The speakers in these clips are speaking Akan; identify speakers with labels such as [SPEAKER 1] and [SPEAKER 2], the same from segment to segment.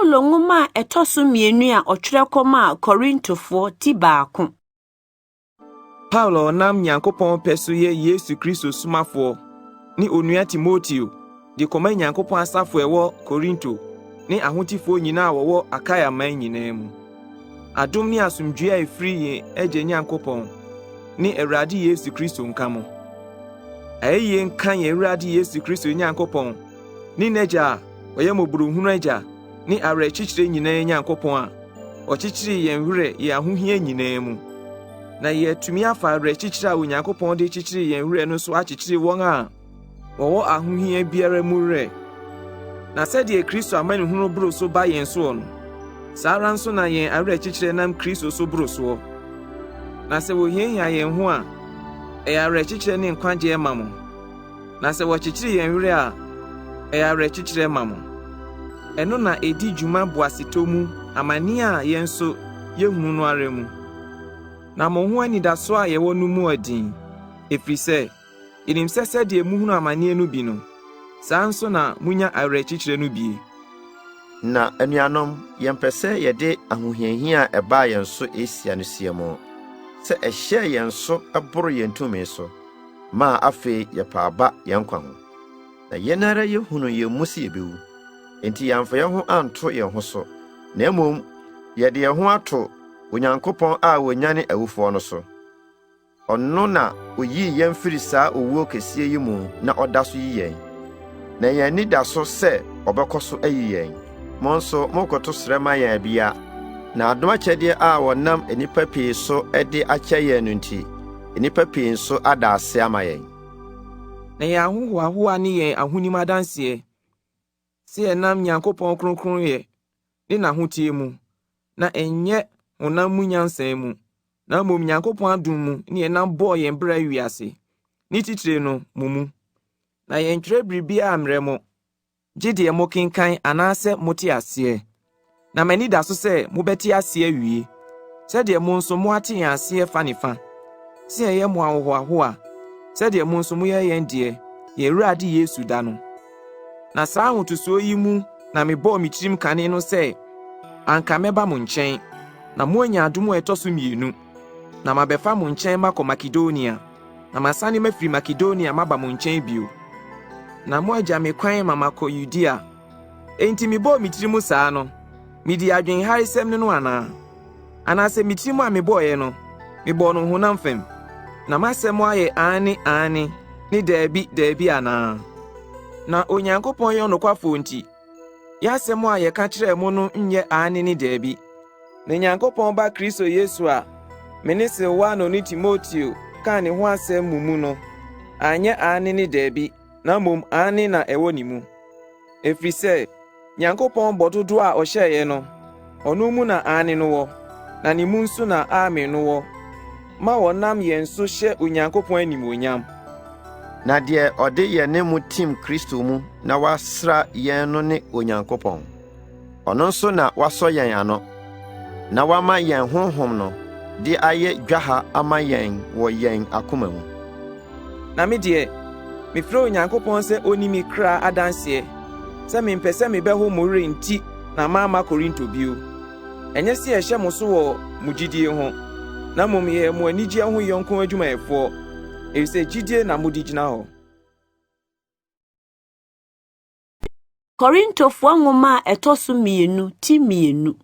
[SPEAKER 1] Paulo nwoma a ɛtɔ so mmienu a ɔtwerɛ kɔmaa Korintofoɔ ti baako.
[SPEAKER 2] Paulo a ɔnam Nyankopɔn pɛ so yɛ Yesu Kristo somafoɔ ne onua Timoteo de kɔma Nyankopɔn asafo a ɛwɔ Korinto ne ahotefoɔ nyinaa a wɔwɔ Akaia man nyinaa mu. Adom ne asomdwoe a ɛfiri yɛn Agya Nyankopɔn ne Awurade Yesu Kristo nka mo. Ayɛyie nka yɛn Awurade Yesu Kristo Nyankopɔn ne n'Agya a ɔyɛ mmɔborɔhunu Agya ne awerɛkyekyerɛ nyinaa Nyankopɔn a ɔkyekyeree yɛn werɛ yɛn ahohia nyinaa mu, na yɛatumi afa awerɛkyekyerɛ a Onyankopɔn de kyekyere yɛn werɛ no so akyekyere wɔn a wɔwɔ ahohia biara mu werɛ. Na sɛdeɛ Kristo amanehunu boro so ba yɛn soɔ no, saa ara nso na yɛn awerɛkyekyerɛ nam Kristo so boro soɔ. Na sɛ wɔhiahia yɛn ho a, ɛyɛ awerɛkyekyerɛ ne nkwagyeɛ ma mo. Na sɛ wɔkyekyere yɛn werɛ a, ɛyɛ awerɛkyekyerɛ ma mo. Ɛno na ɛdi dwuma boasetɔ mu amanneɛ a yɛn nso yɛhunu no ara mu. Na mo ho anidasoɔ a yɛwɔ no mu den, ɛfiri sɛ, yɛnim sɛ sɛdeɛ mohunu amanneɛ no bi no, saa ara nso na monya awerɛkyekyerɛ no bie.
[SPEAKER 3] Na anuanom, yɛmpɛ sɛ yɛde ahohiahia a ɛbaa yɛn so Asia no sie mo, sɛ ɛhyɛɛ yɛn so boro yɛn tumi so, maa afei yɛpa aba yɛn nkwa ho. Na yɛn ara yehunu yɛn mu sɛ yebewu. Enti yɛamfa yɛn ho anto yɛn ho so, na mmom yɛde yɛn ho ato Onyankopɔn a onyane awufoɔ no so. Ɔno na oyii yɛn firi saa owuo kɛseɛ yi mu na ɔda so yi yɛn. Na yɛn ani da so sɛ ɔbɛkɔ so ayi yɛn. Mo nso mokoto srɛ ma yɛn abia, na adom akyɛdeɛ a wɔnam nnipa pii so de akyɛ yɛn no nti, nnipa pii nso ada ase ama yɛn.
[SPEAKER 2] Na yɛn ahohoahoa ne yɛn ahonim adanseɛ sɛ yɛnam Nyankopɔn kronkronyɛ ne n'ahoteɛ mu, na ɛnyɛ honam mu nyansa mu, na mmom Nyankopɔn adom mu ne yɛnam bɔɔ yɛn bra wiase, ne titire no, mo mu. Na yɛntwerɛ biribiara mmrɛ mo, gye deɛ mokenkan anaasɛ mote aseɛ. Na m'ani da so sɛ mobɛte aseɛ awie, sɛdeɛ mo nso moate yɛn aseɛ fa ne fa, sɛ yɛyɛ mo ahohoahoa, sɛdeɛ mo nso moyɛ yɛn deɛ, yɛn Awurade Yesu da no. Na saa ahotosoɔ yi mu na mebɔɔ me tirim kane no sɛ anka mɛba mo nkyɛn, na moanya adom a ɛtɔ so mmienu, na mabɛfa mo nkyɛn makɔ Makedonia. Na masane mafiri Makedonia maba mo nkyɛn bio, na moagya me kwan ma makɔ Yudea. Enti mebɔɔ me tirim saa no, midii adwenharesɛm ne no anaa? Anaasɛ me tirim a mebɔeɛ no, mebɔɔ no honam fam, na m'asɛm ayɛ aane, aane, ne daabi, daabi anaa? Na Onyankopɔn yɛ ɔnokwafoɔ nti, yɛn asɛm a yɛka kyerɛɛ mo no nyɛ aane ne daabi. Na Nyankopɔn Ba Kristo Yesu a me ne Silwano ne Timoteo kaa ne ho asɛm mo mu no, anyɛ aane ne daabi, na mmom aane na ɛwɔ ne mu. Ɛfiri sɛ, Nyankopɔn bɔ dodoɔ a ɔhyɛeɛ no, ɔno mu na aane no wɔ, na ne mu nso na amen no wɔ, ma wɔnam yɛn so hyɛ Onyankopɔn animuonyam.
[SPEAKER 3] Na deɛ ɔde yɛne mo tim Kristo mu na wasra yɛn no ne Onyankopɔn. Ɔno nso na wasɔ yɛn ano, na wama yɛn Honhom no de ayɛ dwaha ama yɛn wɔ yɛn akoma mu.
[SPEAKER 2] Na me deɛ, mefrɛ Onyankopɔn sɛ ɔnni me kra adanseɛ sɛ mempɛ sɛ mebɛho mo werɛ nti na mamma Korinto bio. Ɛnyɛ sɛ yɛhyɛ mo so wɔ mo gyidie ho, na mmom yɛyɛ mo anigyeɛ ho yɔnko adwumayɛfoɔ, ɛfiri sɛ gyidie na mode gyina hɔ.
[SPEAKER 1] Korintofoɔ nwoma a ɛtɔ so mmienu ti mmienu.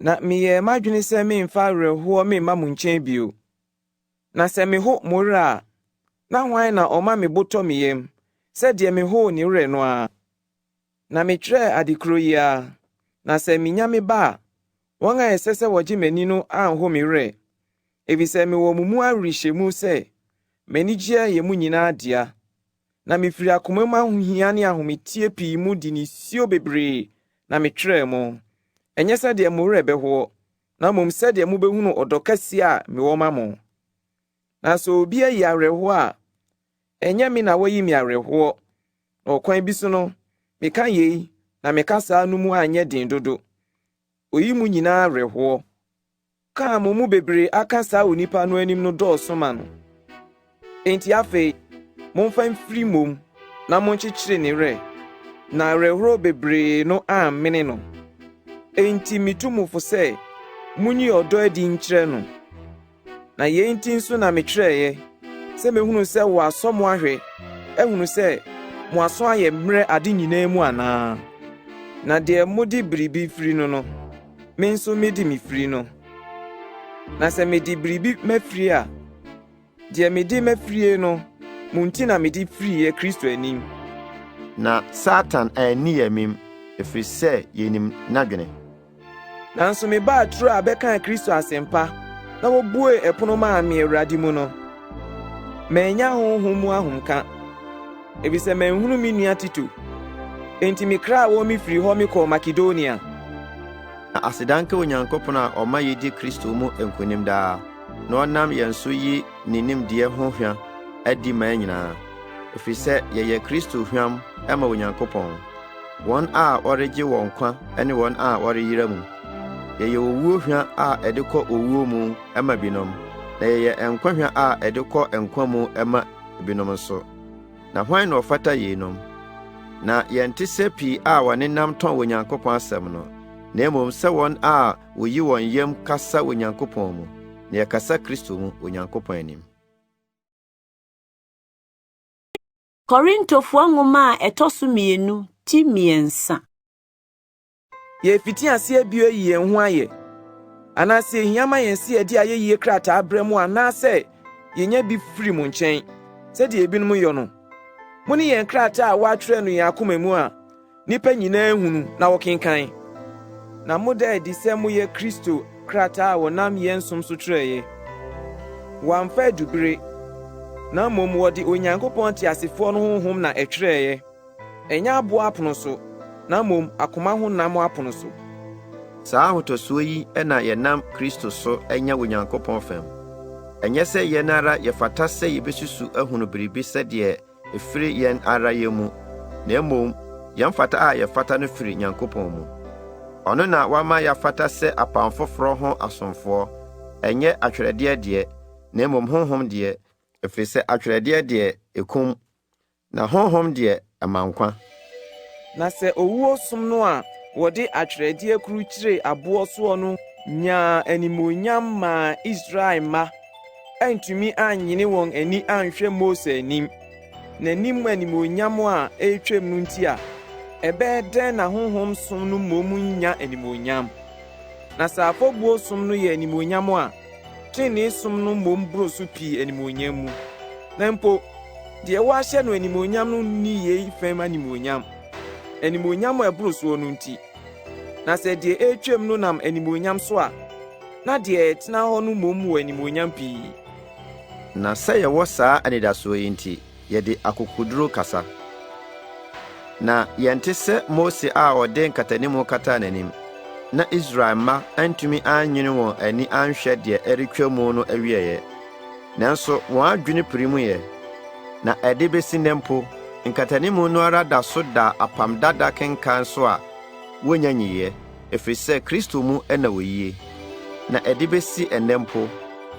[SPEAKER 2] Na meyɛɛ m'adwene sɛ meremfa awerɛhoɔ memma mo nkyɛn bio. Na sɛ meho mo werɛ a, na hwan na ɔma me bo tɔ me yam sɛ deɛ mehoo ne werɛ no ara? Na metwerɛɛ ade korɔ yi ara, na sɛ menya me ba a, wɔn a ɛsɛ sɛ wɔgye m'ani no anho me werɛ, ɛfiri sɛ mewɔ mo mu awerehyɛmu sɛ m'anigyeɛ yɛ mo nyinaa dea. Na mefiri akoma mu ahohia ne ahometeɛ pii mu de nisuo bebree na metwerɛɛ mo, ɛnyɛ sɛdeɛ mo werɛ bɛhoɔ, na mmom sɛdeɛ mobɛhunu ɔdɔ kɛseɛ a mewɔ ma mo. Na sɛ obi ayi awerɛhoɔ a, ɛnyɛ me na wayi me awerɛhoɔ, na ɔkwan bi so no, meka yei na meka saa no mu anyɛ den dodo. Oyi mo nyinaa awerɛhoɔ. Ka a mo mu bebree aka saa onipa no anim no dɔɔso ma no. Enti afei, momfa mfiri mmom na monkyekyere ne werɛ. Na awerɛhorow bebree no ammene no. Enti mitu mo fo sɛ munyi ɔdɔ adi nkyerɛ no. Na yei nti nso na metwerɛeɛ, sɛ mɛhunu sɛ wɔasɔ mo ahwɛ ahunu sɛ mo aso ayɛ mmerɛ ade nyinaa mu anaa. Na deɛ mode biribi firi no no, me nso mede mefiri no. Na sɛ mede biribi mafiri a, Deɛ mede mafirie no, mo nti na mede firiiɛ Kristo anim.
[SPEAKER 3] Na Satan anni yɛn amim, ɛfiri sɛ yenim n'adwene.
[SPEAKER 2] Nanso mebaa Troa bɛkaa Kristo asɛmpa na wobuee ɛpono maa me Awurade mu no, mannya honhom mu ahomka, efisɛ manhunu me nua Tito. Enti mekraa wɔn mefirii hɔ mekɔɔ Makedonia.
[SPEAKER 3] Na aseda nka Onyankopɔn a ɔma yedi Kristo mu nkonim daa, na ɔnam yɛn so yi ne nimdeɛ ho hwa adi mmaa nyinaa. Ɛfiri sɛ yɛyɛ Kristo hwam ma Onyankopɔn, wɔn a wɔregye wɔn nkwa ne wɔn a wɔreyera mu. Yɛyɛ owuo hwa a ɛde kɔ owuo mu ma binom, na yɛyɛ nkwa hwa a ɛde kɔ nkwa mu ma binom nso. Na hwan na ɔfata yeinom? Na yɛnte sɛ pii a wɔnenam tɔn Onyankopɔn asɛm no, na mmom sɛ wɔn a woyi wɔn yam kasa Onyankopɔn mu, na yɛkasa Kristo mu, Onyankopɔn anim.
[SPEAKER 1] Korintofoɔ nwoma a ɛtɔ so mmienu ti mmiɛnsa.
[SPEAKER 2] Yɛrefiti aseɛ bio ayi yɛn ho ayɛ, anaasɛ ehia ma yɛn sɛ yɛde ayɛyie krataa brɛ mo anaasɛ yɛnya bi firi mo nkyɛn, sɛdeɛ ebinom yɔ no. Mo ne yɛn krataa a wɔatwerɛ no yɛn akoma mu a nnipa nyinaa hunu na wɔkenkan. Na moda adi sɛ moyɛ Kristo krataa a wɔnam yɛn som so twerɛeɛ. Wɔamfa adubere, na mmom wɔde Onyankopɔn teasefoɔ no honhom na ɛtwerɛeɛ. Ɛnyɛ aboɔ apono so, na mmom akoma ho nam apono so.
[SPEAKER 3] Saa ahotosoɔ yi na yɛnam Kristo so anya Onyankopɔn fam. Ɛnyɛ sɛ yɛn ara yɛfata sɛ yebesusu ahunu biribi sɛdeɛ ɛfiri yɛn ara yɛn mu, na mmom yɛn fata a yɛfata no firi Nyankopɔn mu. Ɔno na wama yɛafata sɛ apam foforɔ ho asomfoɔ, ɛnyɛ atwerɛdeɛ deɛ, na mmom Honhom deɛ, ɛfiri sɛ atwerɛdeɛ deɛ, ɛkum, Na honhom deɛ, ɛma nkwa.
[SPEAKER 2] Na sɛ owuo som no a wɔde atwerɛdeɛ kurukyire aboɔ soɔ no nyaa animuonyam maa Israel mma antumi annyene wɔn ani anhwɛ Mose anim, n'anim animuonyam a ɛretwam no nti a, ɛbɛyɛ dɛn na honhom som no mmom nnya animuonyam? Na sɛ afɔbuo som no yɛ animuonyam a, trenee som no mmom boro so pii animuonyam mu. Na mpo, deɛ wɔahyɛ no animuonyam no nni yei fam animuonyam, animuonyam a ɛboro soɔ no nti. Na sɛ deɛ ɛretwam no nam animuonyam so a, na deɛ ɛtena hɔ no mmom wɔ animuonyam pii.
[SPEAKER 3] Na sɛ yɛwɔ saa anidasoɔ yi nti, yɛde akokoduru kasa. Na yɛnte sɛ Mose a ɔde nkatanimu kataa n'anim, na Israel mma antumi annwene wɔn ani anhwɛ deɛ ɛretwa mu no awieeɛ. Nanso wɔn adwene pirimyɛ, na ɛde besi nnɛ mpo, nkatanimu no ara da so da apam dada kenkan so a wonnya nyiyiɛ, ɛfiri sɛ Kristo mu na woyie. Na ɛde besi ɛnnɛ mpo,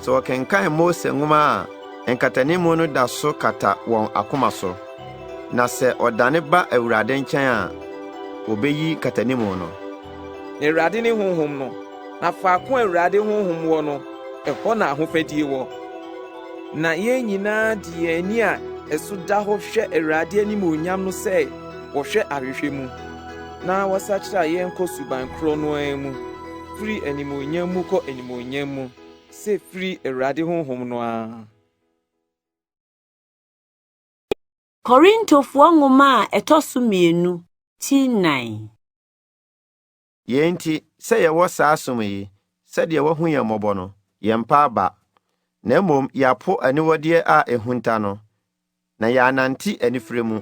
[SPEAKER 3] sɛ wɔkenkan Mose nwoma a, nkatanimu no da so kata wɔn akoma so. Na sɛ ɔdane ba Awurade nkyɛn a, obeyi nkatanimu no.
[SPEAKER 2] Na Awurade ne Honhom no, na faako a Awurade Honhom wɔ no, ɛhɔ na ahofadie wɔ. Na yɛn nyinaa de yɛn ani a ɛso da hɔ hwɛ Awurade animuonyam no sɛ wɔhwɛ ahwehwɛ mu, na wɔsakyera yɛn kɔ suban korɔ no ara mu, firi animuonyam mu kɔ animuonyam mu, sɛ firi Awurade Honhom no ara.
[SPEAKER 1] Korintofoɔ nwoma a ɛtɔ so mmienu ti nnan.
[SPEAKER 3] Yei nti, sɛ yɛwɔ saa som yi, sɛdeɛ wɔahu yɛn mmɔbɔ no, yɛmpa aba, na mmom yɛapo aniwɔdeɛ a ɛhunta no, na yɛanante anifire mu.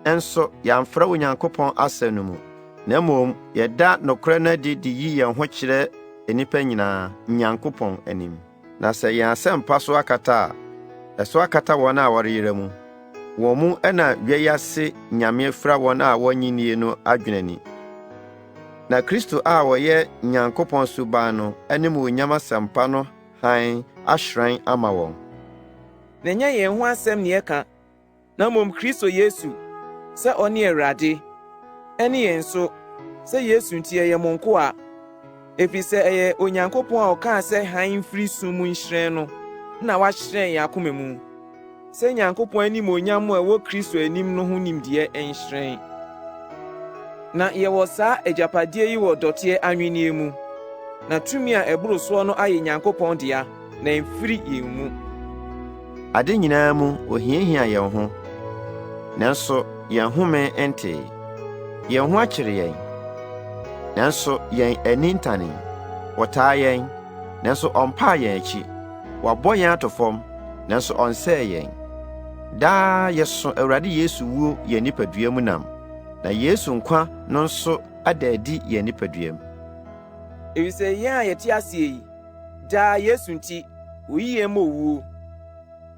[SPEAKER 3] Nso yɛamfra Onyankopɔn asɛm no mu, na mmom yɛda nokorɛ no adi de yi yɛn ho kyerɛ nnipa nyinaa, Nyankopɔn anim. Na sɛ yɛn asɛmpa so akata a, ɛso akata wɔn a wɔreyera mu. Wɔn mu na wiase nyame afura wɔn a wɔnnye nnie no adwene ani. Na Kristo a ɔyɛ Nyankopɔn suban no animuonyam asɛmpa no hann ahyerɛn ama wɔn.
[SPEAKER 2] Na ɛnyɛ yɛn ho asɛm na yɛka, na mmom Kristo Yesu, sɛ ɔne Awurade, Ɛne yɛn nso, sɛ Yesu nti yɛyɛ mo nkoa, ɛfiri sɛ ɛyɛ Onyankopɔn a ɔkaa sɛ hann mfiri sum mu nhyerɛn no na wahyerɛn yɛn akoma mu, sɛ Nyankopɔn animuonyam a ɛwɔ Kristo anim no ho nimdeɛ nhyerɛn. Na yɛwɔ saa agyapadeɛ yi wɔ dɔteɛ anwenneɛ mu, na tumi a ɛboro soɔ no ayɛ Nyankopɔn dea, na ɛmfiri yɛn mu.
[SPEAKER 3] Ade nyinaa mu ohiahia yɛn ho, nanso yɛn home ntee. Yɛn ho akyere yɛn, nanso yɛn ani ntanee. Wɔtaa yɛn, nanso ɔmpaa yɛn akyi. Wɔabɔ yɛn ato fam, nanso ɔnsɛee yɛn. Daa yɛso Awurade Yesu wuo yɛn nipadua mu nam, na Yesu nkwa no nso ada adi yɛn nipadua mu.
[SPEAKER 2] Efisɛ yɛn a yɛte aseɛ yi, daa Yesu nti, woyi yɛn ma owuo,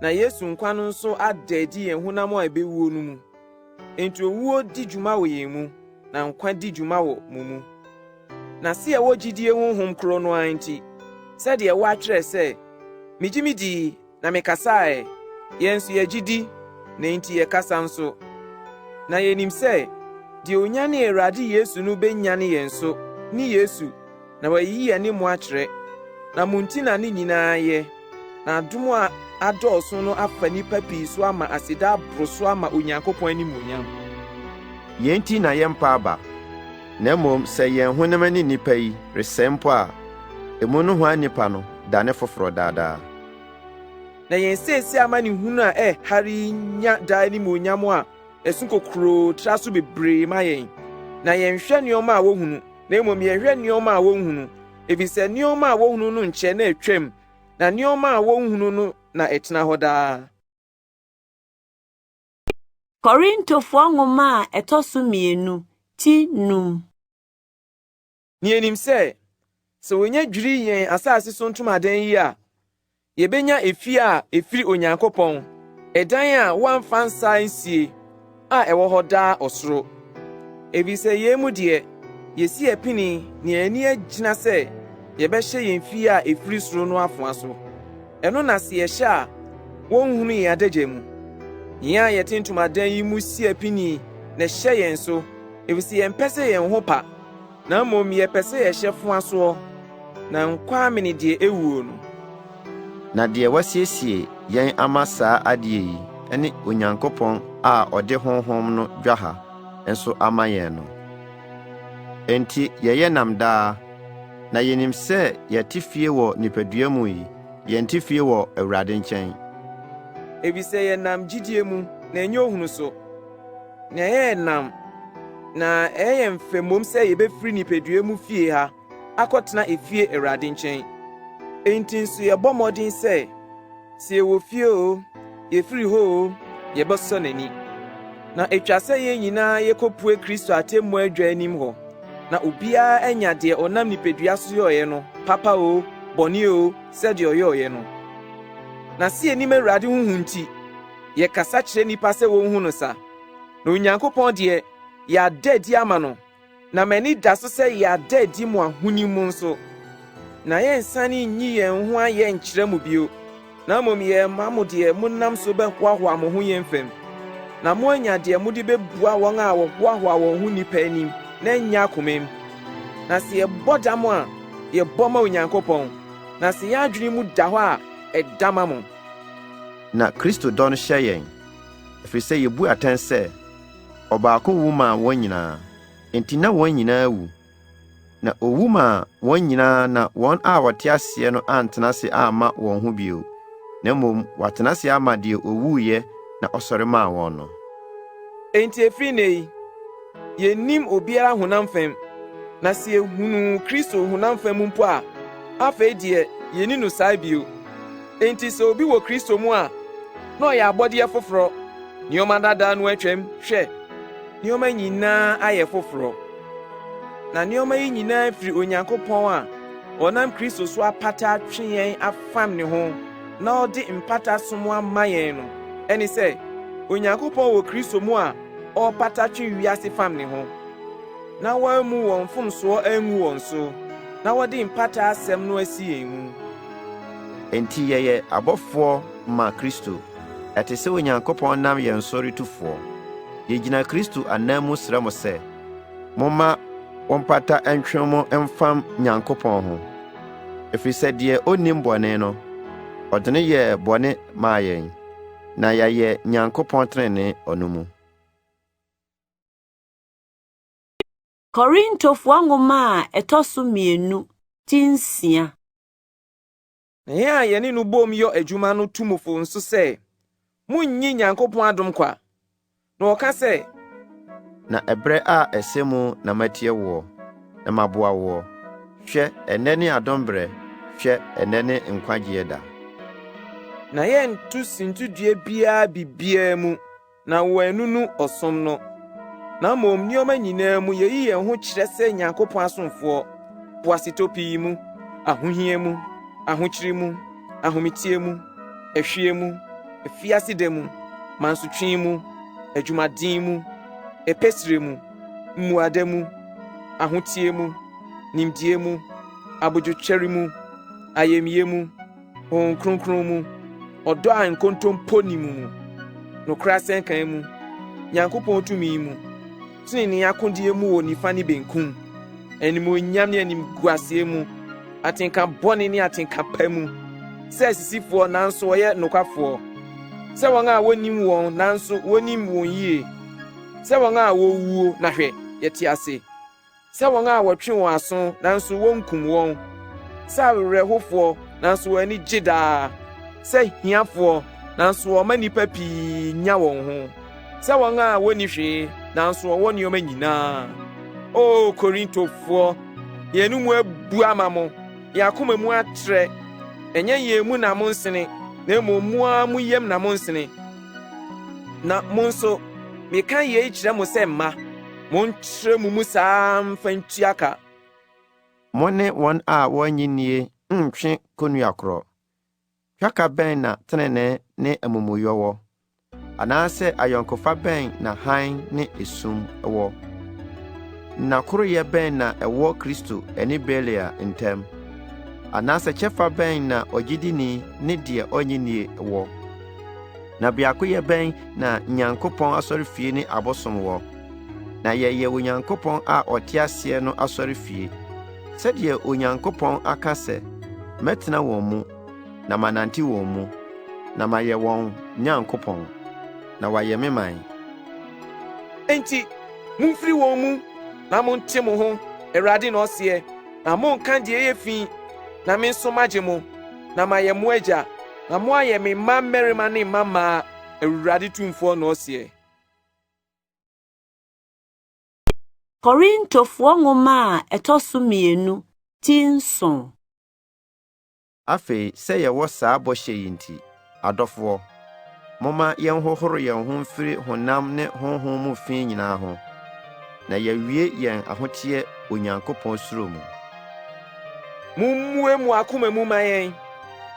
[SPEAKER 2] na Yesu nkwa no nso ada adi yɛn honam a ɛbɛwuo no mu. Enti owuo di dwuma wɔ yɛn mu, na nkwa di dwuma wɔ mo mu. Na se yɛwɔ gyidie honhom koro no ara nti, sɛdeɛ wɔatwerɛ sɛ, Megye medii, na mekasaeɛ, yɛn nso yɛgye di, na enti yɛkasa nso. Na yɛnim sɛ, deɛ ɔnyanee Awurade Yesu no bɛnyane yɛn nso ne Yesu, na wayi yɛne mo akyerɛ. Na mo nti na ne nyinaa yɛ, na adom a adɔɔso no afa nnipa pii so ama aseda aboro so ama Onyankopɔn animuonyam.
[SPEAKER 3] Yei nti na yɛmpa aba, na mmom sɛ yɛn honam ani nnipa yi resɛe mpo a, emu nohoa nnipa no dane foforɔ daa daa.
[SPEAKER 2] Na yɛn seesei amanehunu a ɛhare yi nya daa animuonyam a ɛso kokuroo tra so bebree ma yɛn. Na yɛnhwɛ nneɛma a wohunu, na mmom yɛhwɛ nneɛma a wonhunu, efisɛ nneɛma a wohunu no nkyɛ na atwam, na nneɛma a wonhunu no na ɛtena hɔ daa.
[SPEAKER 1] Korintofoɔ nwoma a ɛtɔ so mmienu, ti num.
[SPEAKER 2] Na yenim sɛ, sɛ wonya dwiri yɛn asase so ntomadan yi a, yebenya efie a efiri Onyankopɔn, ɛdan a wɔamfa nsa ansie a ɛwɔ hɔ daa ɔsoro. Efisɛ yɛn mu deɛ, yesi apini na yɛn ani agyina sɛ yɛbɛhyɛ yɛn fie a efiri soro no afoa so. Ɛno na sɛ yɛhyɛ a, wonhunu yɛn adagya mu. Yɛn a yɛte ntomadan yi mu si apini na ɛhyɛ yɛn so, efisɛ yɛmpɛ sɛ yɛn ho pa, na mmom yɛpɛ sɛ yɛhyɛ foa soɔ, na nkwa amene deɛ ɛwuo no.
[SPEAKER 3] Na deɛ wasiesie yɛn ama saa adeɛ yi ne Onyankopɔn a ɔde Honhom no dwaha nso ama yɛn no. Enti yɛyɛ nnam daa, na yenim sɛ yɛte fie wɔ nipadua mu yi, yɛnte fie wɔ Awurade nkyɛn.
[SPEAKER 2] Efisɛ yɛnam gyidie mu, na ɛnyɛ ohunu so. Na ɛyɛ yɛn nnam, na ɛyɛ yɛn fɛ mmom sɛ yɛbɛfiri nipadua mu fie ha akɔtena efie Awurade nkyɛn. Enti nso yɛbɔ mmɔden sɛ, sɛ yɛwɔ fie oo, yɛfiri hɔ oo, yɛbɛsɔ n'ani. Na etwa sɛ yɛn nyinaa yɛkɔpue Kristo atemmu adwa anim hɔ, na obiara anya deɛ ɔnam nipadua so yɔeɛ no, papa oo, bɔne oo, sɛdeɛ ɔyɔeɛ no. Na sɛ yɛnim Awurade ho hu nti, yɛkasa kyerɛ nnipa sɛ wɔnhu no sa. Na Onyankopɔn deɛ, yɛada adi ama no, Na m'ani da so sɛ yɛada adi mo ahonim mu nso, na yɛrensane nyi yɛn ho ayɛ nkyerɛ mo bio, na mmom yɛrema mo deɛ monam so bɛhoahoa mo ho yɛn fam, na moanya deɛ mode bɛbua wɔn a wɔhoahoa wɔn ho nnipa anim na ɛnyɛ akomam. Na sɛ yɛbɔ dam a, yɛbɔ ma Onyankopɔn, na sɛ yɛn adwene mu da hɔ a, ɛda ma mo.
[SPEAKER 3] Na Kristo dɔ no hyɛ yɛn, ɛfiri sɛ yɛbu atɛn sɛ, Ɔbaako wu maa wɔn nyinaa, enti na wɔn nyinaa awu. Na owu maa wɔn nyinaa na wɔn a wɔte aseɛ no antena ase amma wɔn ho bio, na mmom wɔatena ase ama deɛ owuiɛ na ɔsɔre maa wɔn no.
[SPEAKER 2] Enti ɛfiri nnɛ yi, yennim obiara honam fam, na sɛ yehunuu Kristo honam fam mpo a, afei deɛ yenni no saa bio. Enti sɛ obi wɔ Kristo mu a, na ɔyɛ abɔdeɛ foforɔ. Nneɛma dada no atwam, hwɛ, nneɛma nyinaa ayɛ foforɔ. Na nneɛma yi nyinaa firi Onyankopɔn a ɔnam Kristo so apata atwe yɛn afam ne ho na ɔde mpata som ama yɛn no. Ɛne sɛ, Onyankopɔn wɔ Kristo mu a ɔrepata twe wiase fam ne ho, na wammu wɔn mfomsoɔ angu wɔn so, na wɔde mpata asɛm no asi yɛn mu.
[SPEAKER 3] Enti yɛyɛ abɔfoɔ ma Kristo. Ɛte sɛ Onyankopɔn nam yɛn so retu foɔ. Yɛgyina Kristo ananmu srɛ mo sɛ, Momma wɔmpata ntwe mo mfam Nyankopɔn ho, ɛfiri sɛ deɛ ɔnnim bɔne no, ɔde no yɛɛ bɔne maa yɛn, na yɛayɛ Nyankopɔn tenenee ɔno mu.
[SPEAKER 1] Korintofoɔ nwoma a ɛtɔ so mmienu, ti nsia.
[SPEAKER 2] Na yɛn a yɛne no bom yɔ adwuma no tu mo fo nso sɛ, munnyi Nyankopɔn adom kwa. Na ɔka sɛ.
[SPEAKER 3] Na ɛberɛ a ɛsɛ mu na matie woɔ, na maboa woɔ. Hwɛ, ɛnnɛ ne adom berɛ, hwɛ, ɛnnɛ ne nkwagyeɛ da.
[SPEAKER 2] Na yɛnto suntidua biara biribiara mu, na wɔanunu ɔsom no. Na mmom nneɛma nyinaa mu yeyi yɛn ho kyerɛ sɛ Nyankopɔn asomfoɔ, boasetɔ pii mu, ahohia mu, ahokyere mu, ahometeɛ mu, ɛhweɛ mu, afiaseda mu, mansotwe mu, adwumaden mu, ɛpɛsire mu, mmuada mu, ahoteɛ mu, nimdeɛ mu, abodwotwɛre mu, ayamyɛ mu, Honhom Kronkron mu, ɔdɔ a nkontompo nni mu mu, nokorɛ asɛnka mu, Nyankopɔn tumi mu, tenenee akodeɛ mu wɔ nifa ne benkum, animuonyam ne animguaseɛ mu, atenka bɔne ne atenka pa mu, sɛ asisifoɔ nanso wɔyɛ nokwafoɔ, sɛ wɔn a wɔnnim wɔn nanso wɔnim wɔn yie, sɛ wɔn a wɔwuo na hwɛ, yɛte ase. Sɛ wɔn a wɔtwe wɔn aso nanso wonkum wɔn, sɛ awerɛhofoɔ nanso wɔn ani gye daa, sɛ hiafoɔ nanso wɔma nnipa pii nya wɔn ho, sɛ wɔn a wonni hwee nanso wɔwɔ nneɛma nyinaa. O Korintofoɔ, yɛn mu abu ama mo, yɛn akoma mu atrɛ. Ɛnyɛ yɛn mu na monsene, na mmom mo ara mo yam na monsene. Na mo nso, meka yei kyerɛ mo sɛ mma. Monkyerɛ mo mu saa ara mfa ntua ka.
[SPEAKER 3] Mo ne wɔn a wɔnnye nnie nntwe kɔnnua korɔ. Twaka bɛn na tenenee ne amumuyɔ wɔ? Anaasɛ ayɔnkofa bɛn na hann ne esum wɔ? Na koroyɛ bɛn na ɛwɔ Kristo ne Belial ntam? Anaasɛ kyɛfa bɛn na ogyidini ne deɛ ɔnnye nnie wɔ? Na biakoyɛ bɛn na Nyankopɔn asɔrefie ne abosom wɔ? Na yɛyɛ Onyankopɔn a ɔte aseɛ no asɔrefie, sɛdeɛ Onyankopɔn aka sɛ, Mɛtena wɔn mu, na manante wɔn mu, na mayɛ wɔn Nyankopɔn, na wɔayɛ me man.
[SPEAKER 2] Enti momfiri wɔn mu, na monte mo ho, Awurade na ɔseɛ, na monnka deɛ ɛyɛ fi, na me nso magye mo, na mayɛ mo agya, Na moayɛ me mma mmarima ne mma mmaa, Awurade Tumfoɔ na ɔseɛ.
[SPEAKER 1] Korintofoɔ nwoma a ɛtɔ so mmienu ti nson.
[SPEAKER 3] Afei sɛ yɛwɔ saa bɔhyɛ yi nti, adɔfoɔ, momma yɛnhohoro yɛn ho mfiri honam ne honhom mu fi nyinaa ho, na yɛawie yɛn ahoteɛ Onyankopɔn suro mu.
[SPEAKER 2] Mommue mo akoma mu ma yɛn.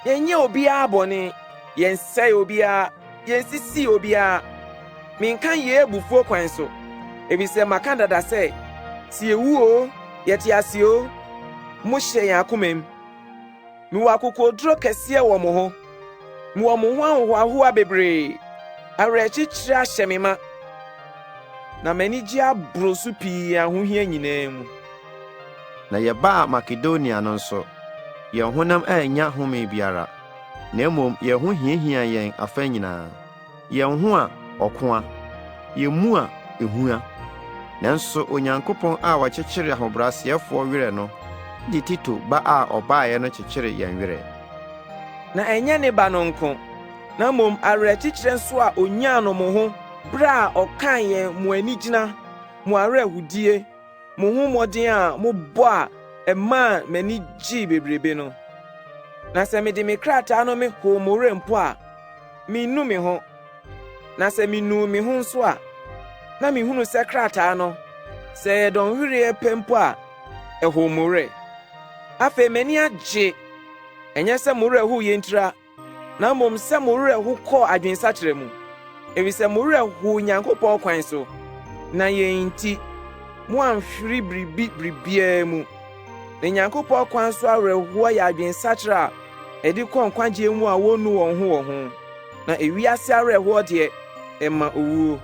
[SPEAKER 2] Yɛnyɛ obiara bɔne, yɛnsɛe obiara, yɛnsisi obiara. Menka yei abufuo kwan so, efisɛ maka dada sɛ, sɛ yɛwu oo, yɛte ase oo, mohyɛ yɛn akomam. Mewɔ akokoɔduro kɛseɛ wɔ mo ho, mewɔ mo ho ahohoahoa bebree, awerɛkyekyerɛ ahyɛ me ma, na m'anigye aboro so pii yɛn ahohia nyinaa mu.
[SPEAKER 3] Na yɛbaa Makedonia no nso, yɛn honam annya home biara, na mmom yɛn ho hiahiaa yɛn afa nyinaa, yɛn ho a ɔko a, yɛn mu a ehua. Nanso Onyankopɔn a ɔkyekyere ahobrɛaseɛfoɔ werɛ no de Tito ba a ɔbaeɛ no kyekyere yɛn werɛ.
[SPEAKER 2] Na ɛnyɛ ne ba no nko, na mmom awerɛkyekyerɛ nso a onyaa no mo ho bere a ɔkaa yɛn mo anigyina, mo awerɛhodie, mo ho mmɔden a mobɔ a ɛmaa m'ani gyee bebrebe no. Na sɛ mede me krataa no mehow mo werɛ mpo a, minnu me ho. Na sɛ minuu me ho nso a, na mihunu sɛ krataa no, sɛ ɛyɛ dɔnhwereɛ pɛ mpo a, ɛhow mo werɛ. Afei m'ani agye, ɛnyɛ sɛ mo werɛ how yɛ ntira, na mmom sɛ mo werɛ ho kɔɔ adwensakyera mu, efisɛ mo werɛ hoo Nyankopɔn kwan so, na yɛn nti, moanhwere biribi biribiara mu. Na Nyankopɔn kwan so awerɛhoɔ yɛ adwensakyera a ɛde kɔ nkwagyeɛ mu a wɔnnu wɔn ho wɔ ho, na ewiase awerɛhoɔ deɛ, ɛma owuo.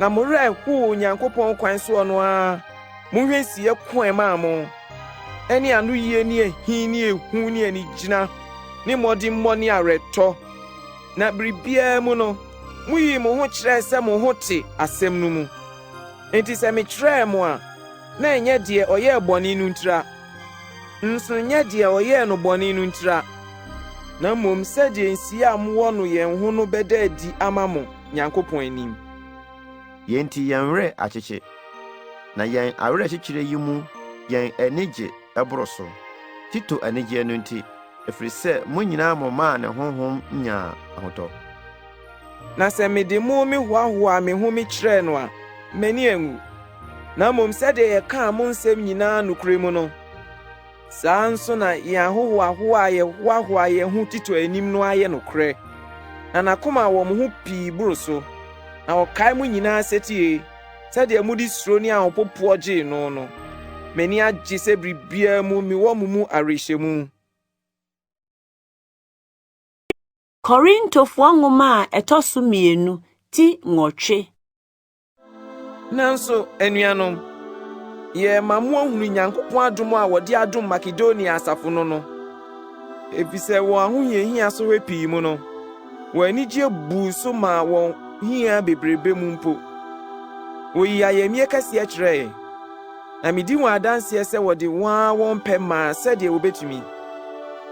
[SPEAKER 2] Na mo werɛ hoo Onyankopɔn kwan soɔ no ara, monhwɛ nsiyɛ ko a ɛmaa mo, ɛne anoyie ne ahi ne ehu ne anigyina ne mmɔdemmɔ ne awerɛtɔ. Na biribiara mu no, muyii mo ho kyerɛɛ sɛ mo ho te asɛm no mu. Enti sɛ metwerɛɛ mo a, na ɛnyɛ deɛ ɔyɛɛ bɔne no ntira, nso nyɛ deɛ ɔyɛɛ no bɔne no ntira, na mmom sɛdeɛ nsia a mowɔ no yɛn ho no bɛda adi ama mo Nyankopɔn anim.
[SPEAKER 3] Yei nti yɛn werɛ akyekye, na yɛn awerɛkyekyerɛ yi mu yɛn ani gye boro so, Tito anigyeɛ no nti, ɛfiri sɛ mo nyinaa momaa ne honhom nyaa ahotɔ.
[SPEAKER 2] Na sɛ mede mo mehoahoaa me ho mekyerɛɛ no a, m'ani anwu. Na mmom sɛdeɛ yɛkaa mo nsɛm nyinaa nokorɛ mu no, saa ara nso na yɛn ahohoahoa a yɛhoahoa yɛn ho Tito anim no ayɛ nokorɛ. Na n'akoma wɔ mo ho pii boro so, na ɔkae mo nyinaa setie, sɛdeɛ mode suro ne ahopopoɔ gyee no no. M'ani agye sɛ biribiara mu mewɔ mo mu awerɛhyɛmu.
[SPEAKER 1] Korintofoɔ nwoma a ɛtɔ so 2 ti 8.
[SPEAKER 2] Nanso, anuanom, yɛrema moahunu Nyankopɔn adom a wɔde adom Makedonia asafo no no, efisɛ wɔn ahohiahia sɔhwɛ pii mu no, wɔn anigye buu so maa wɔn hia bebrebe mu mpo. Woyii ayamye kɛseɛ kyerɛe, na midi wɔn adanseɛ sɛ wɔde wɔn ara wɔn pɛ maa sɛdeɛ wobetumi.